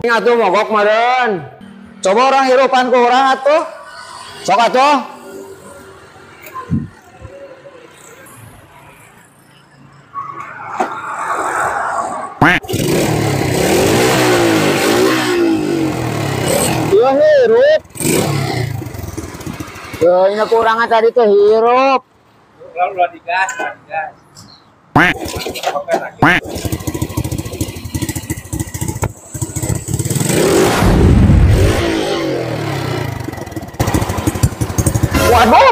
Atuh mogok meureun. Coba orang hirupan ku urang atuh. Sok atuh. Iya hirup. Ya ini kurangan tadi tuh hirup. Lalu digas, digas. Waduh.